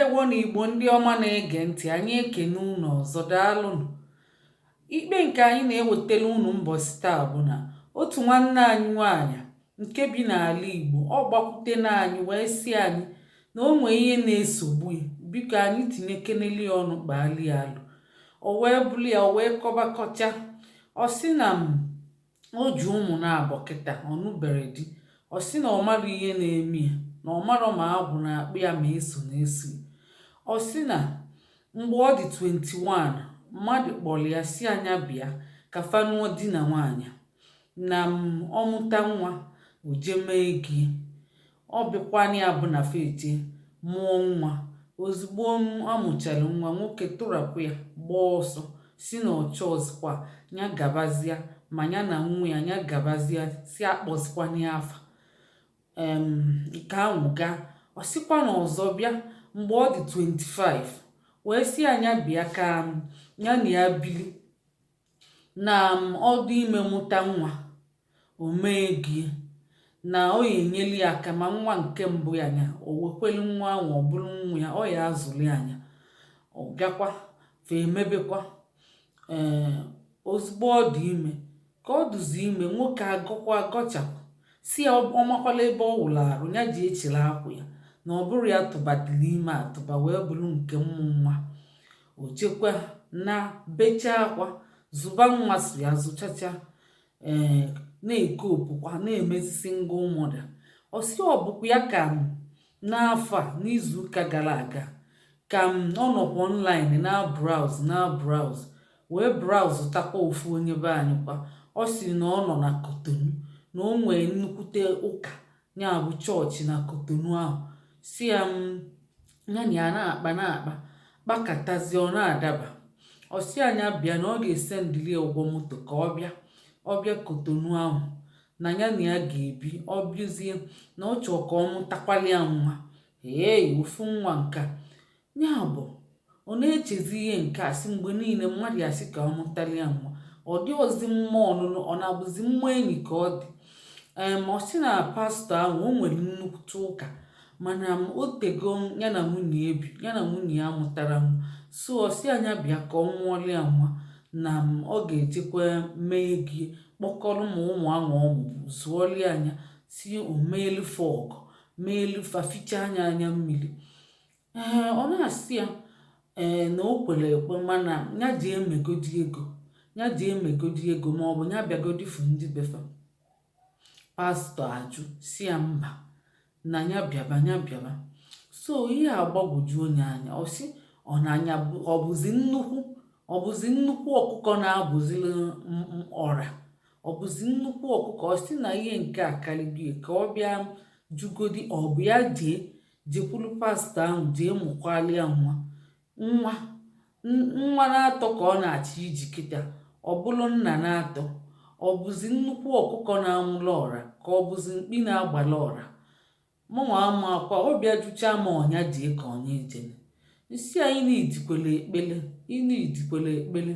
Ndeewonụ Igbo ndị ọma na-ege ntị, anyị ekene unu ọzọ, daalụnụ. Ikpe nke anyị na-ewetara unu mbọsị taa bụ na otu nwanne anyị nwaanyị nke bi n'ala Igbo, ọ gbakwutena anyị wee sị anyị na o nwee ihe na-esogbu ya, biko anyị tinyekeneli ya ọnụ, kpaali ya alụ. O wee bụrụ ya, o wee kọbakọcha. Ọ sị na m o ji ụmụ naabọ kịta, ọ nụbere di. Ọ sị na ọ marọ ihe na-eme ya, na ọ marọ ma agwụ na-akpụ ya ma eso na-eso ya. Ọ sị na mgbe ọ dị 21, mmadụ kpọrọ ya sị nya bịa ka fa nụọ di na nwaanyị, na ọ mụta nwa o jee mee ego. Ọ bịakwana ya bụ na fa eje mụọ nwa. Ozugbo a mụchara nwa, nwoke tụrapụ ya gbaa ọsọ, sị na ọ chọzikwa ya gabazia, ma ya na nwa ya, ya gabazia, sị akpọzikwana ya afa. Nke ahụ gaa. Ọ sịkwa na ọzọ bịa mgbe ọ dị 25, wee sị nya bịa ka ya na ya bili, na ọ dị ime mụta nwa, o mee ego, na ọ ya enyeli ya aka, ma nwa nke mbụ ya nya o wekwelu nwa ahụ, ọ bụrụ nwa ya, ọ ya azụli anya. Ọ bịakwa fa emebekwa. Ee, ozugbo ọ dị ime, ka ọ dụzi ime, nwoke agọkwa agọchapụ, sị ya ọ makwala ebe ọ wụrụ arụ ya ji echiri akwụ ya, na ọ bụrụ ya tụbadịrị ime atụba wee bụrụ nke mmụ nwa. O jekwa na bechaa akwa, zụba nwa, so ya zụchacha, ee, na-ekopụkwa, na-emezi single mother. Ọ sị ọ bụkwa ya ka m n'afọ a, n'izuụka gara aga, ka m ọ nọkwa online na browse na browse, wee browse takwa ofu onye be anyị kwa. Ọ sị na ọ nọ na Cotonou, na o nwee nnukwute ụka, ya bụ chọọchị na Cotonou ahụ. Si ya m ya na ya na-akpa na-akpa, kpakatazie, ọ na-adaba. Ọ sị anya bịa, na ọ ga-esendili ya ụgwọ moto ka ọ bịa, ọ bịa Cotonou ahụ, na ya na ya ga-ebi. Ọ bịazie, na ọ chọọ ka ọ mụtakwali ya nwa. Ee, ofu nwa nke a ya bụ ọ na-echezi ihe nke a, sị mgbe niile mmadụ ya sị ka ọ mụtali ya nwa, ọ dị ọzi mma ọnụnụ, ọ na-abụzi mma enyi ka ọ dị. Ọ sị na pastọ ahụ, o nwere nnukwute ụka, mana o tego ya na nwunye ebi, ya na nwunye ya mụtara nwa. So ọ sị anya bịa ka ọ mụọla ya nwa, na ọ ga-ejekwa mee ego, kpọkọrọ ma ụmụ ahụ ọ mụ zụọla ya anya, si o meelu fa ọgụ, meelu fa, fichaa anya anya mmiri. Ee, ọ na-asị ya ee, na o kwere ekwe, mana ya ji emegodi ego, ya ji emegodi ego, ma ọ bụ ya bịagodi fu ndị befa. Pastọ ajụ, si ya mba, na ya bịaba, ya bịaba. So ihe agbagwoju onye anya. Ọ sị ọ na anya ọ bụzi nnukwu, ọ bụzi nnukwu ọkụkọ na-abụzili ọra, ọ bụzi nnukwu ọkụkọ. Ọ sị na ihe nke a karịgo ka ọ bịa jugodi. Ọ bụ ya jee jekwuru pastọ ahụ, jee mụkwali ya nwa, nwa nwa na-atọ ka ọ na-achọ iji kịta, ọ bụrụ nna na-atọ. Ọ bụzi nnukwu ọkụkọ na-amụla ọra, ka ọ bụzi mkpi na-agbala ọra? Mụnwa ama akwa. Ọ bịa jụcha ma ọnya jee ka ọnya ejene. Isi anyị na-idikwele ekpele, ịna idikwele ekpele.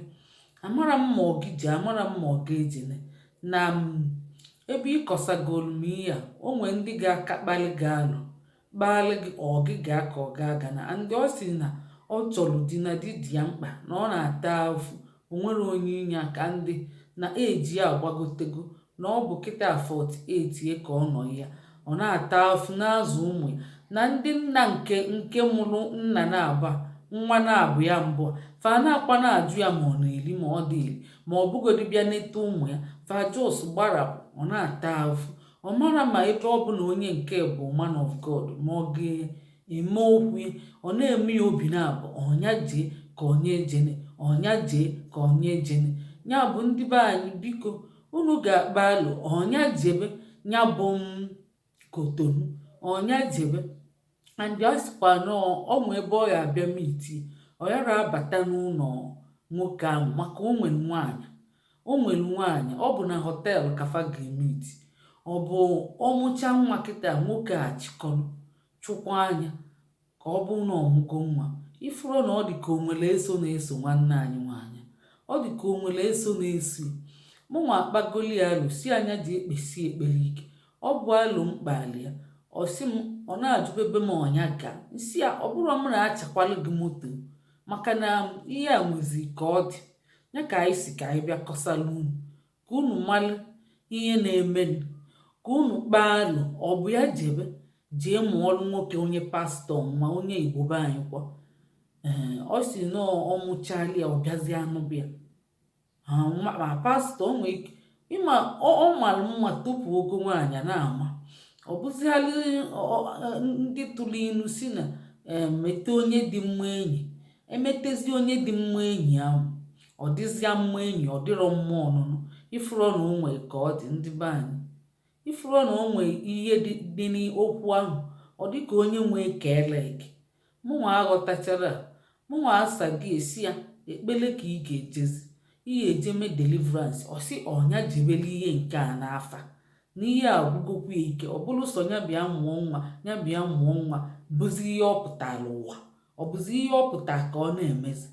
Amara m ma ọ gị ji, amara m ma ọ ga-ejene na m ebe ịkọsagolu m ihe a. O nwee ndị ga-aka kpali gị alụ, kpalị gị, ọ gị gaa ka ọ ga-aga na ndị. Ọ sị na ọ chọrọ di, na di dị ya mkpa, na ọ na-ata afụ, o nwere onye inye aka, ndị na eji ya agbagotego, na ọ bụ kịta 48 ka ọ nọ ya, ọ na-ata afụ na-azụ ụmụ ya, na ndị nna nke mụrụ nna na-aba nwa na-abụ ya mbụ fa na-akwa na-ajụ ya ma ọ na-eri, ma ọ dị eri, ma ọ bụgodi bịa neta ụmụ ya, fa just gbarapụ. Ọ na-ata afụ. Ọ mara ma ebe ọ bụ na onye nke bụ man of God, ma ọ ga-eme okwu. Ọ na-eme ya obi na-abụ, ọnya jee ka onye ejene, ọnya jee ka onye ejene. Ya bụ, ndị be anyị, biko unu ga-akpa alụ, ọnya jebe ya bụ m Cotonou, ọnya jebe. And ọ sịkwa na ọ nwe ebe ọ ya abịa miti, ọ yara abata n'ụlọ nwoke ahụ, maka o nwere nwaanyị, o nwere nwaanyị. Ọ bụ na hotel ka fa ga-emiti. Ọ bụ ọmụcha nwa kịta, nwoke a chịkọrọ chụkwa anya ka ọ bụrụ na ọmụgo nwa. Ifuru na ọ dị ka o nwere eso na-eso nwanne anyị nwaanyị, ọ dị ka o nwere eso na-eso. Mụnwa akpagoli ya alụ, si anya ji ekpesi ekpere ike. Ọ bụ alụ mkpali ya. Ọ sị m Ọ na-ajụbebe m ọnya ga nsị ya, ọ bụrụ m na-achakwalụ gị moto, maka na ihe a nwezi ka ọ dị ya, ka anyị si ka anyị bịa kọsala unu, ka unu malụ ihe na-emenụ, ka unu kpaa alụ. Ọ bụ ya jebe jee mụọlụ nwoke onye pastọ nwa, onye Igbo be anyị kwa. Ee, ọ si na ọ mụchala ya, ọ bịazie anụbịa ma pastọ o nwee ike ịma ọ mara mma tupu ogo nwaanyị na-ama. Ọ bụzialụ ndị tụrụ ilu si na mete onye dị mma enyi, emetezi onye dị mma enyi ahụ, ọ dịzịa mma enyi, ọ dịrọ mma ọnụnụ. Ifuru na o nwee ka ọ dị, ndị be anyị, ifuru na o nwee ihe dị n'okwu ahụ, ọ dị ka onye nwee ka elek. Mụnwa aghọtachara. Mụnwa asa gị esi ya ekpele ka ị ga-ejezi ihe eje mee deliverance. Ọ sị ọnya jebele ihe nke a n'afa na ihe agwụgokwu ya ike. Ọ bụrụ sọ ya bịa mụọ nwa, ya bịa mụọ nwa bụzi ihe ọ pụtara ụwa, ọ bụzi ihe ọ pụtara ka ọ na-emezi.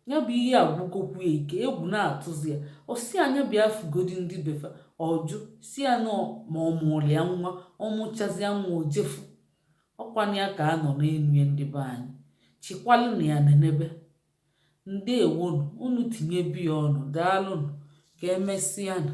Ya bụ ihe agwụgokwu ya ike, egwu na-atụzi ya. Ọ sị anya bịa fugodi ndị befa, ọjụ si ya nọ ma ọ mụrụ ya nwa, ọ mụchazịa nwa o jefu. Ọkwana ya ka a nọ n'elu ya. Ndị be anyị, chikwalụ na ya nenebe. Ndewonu. Unu tinye biya ọnụ. Daalụnụ, ka emesịanụ.